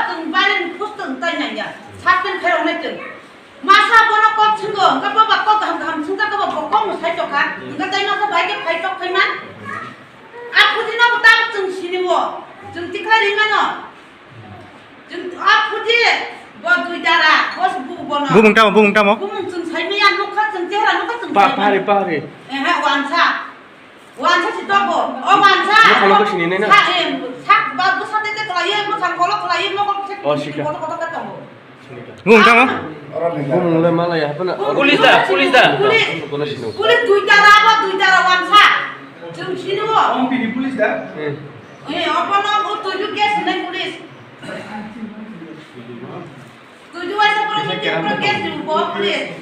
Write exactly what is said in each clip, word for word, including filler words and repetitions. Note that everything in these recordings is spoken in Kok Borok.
Chwng baireni post chwng tai nangya. Suspend khairoknai chwng. Masa bono kok swnggo, hwnkhe boba kok kaham kaham swngjakhe bo kok no sai tokha. Hwnkhe tai masa bai khe phai tok phai man. A phuti no bo tabuk chwng sini o. Chwng tikhlai ri mano. Chwng a phuti bo dui dara, bo se bu bono. Bumung tamo, bumung tamo? Bumung chwng sai maya nukha, chwng chehra nukha, chwng Pa-, sai maya. Pahari, pahari. Ehe, wansa. Wansa si tongo. O wansa. Mokol ko sini nai na? Sa, em, sa, ba, bwsa tete khlaiwi, mwkhang kolok khlaiwi, mokol khe O, sika. Koto koto khe tongo. Bumung tamo? Bumung le malaya hapna. Police da, police da. Police. Kono sino. Police duita ra, abo duita ra wansa. Chwng sini o. Om pini police da? Eh. Eh, obo no o tuju case hinai police. Tuju waisa pura meeting pura case ni bo police.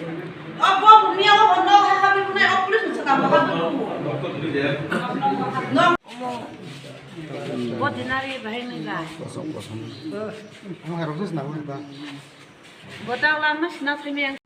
Obo bumia o no ha ha bi bunai o police ni sakam ha bi bu. No. Bo dinari bahai nai lai. Ang harap sih senang ba. Bo tak lang mas na thai meng.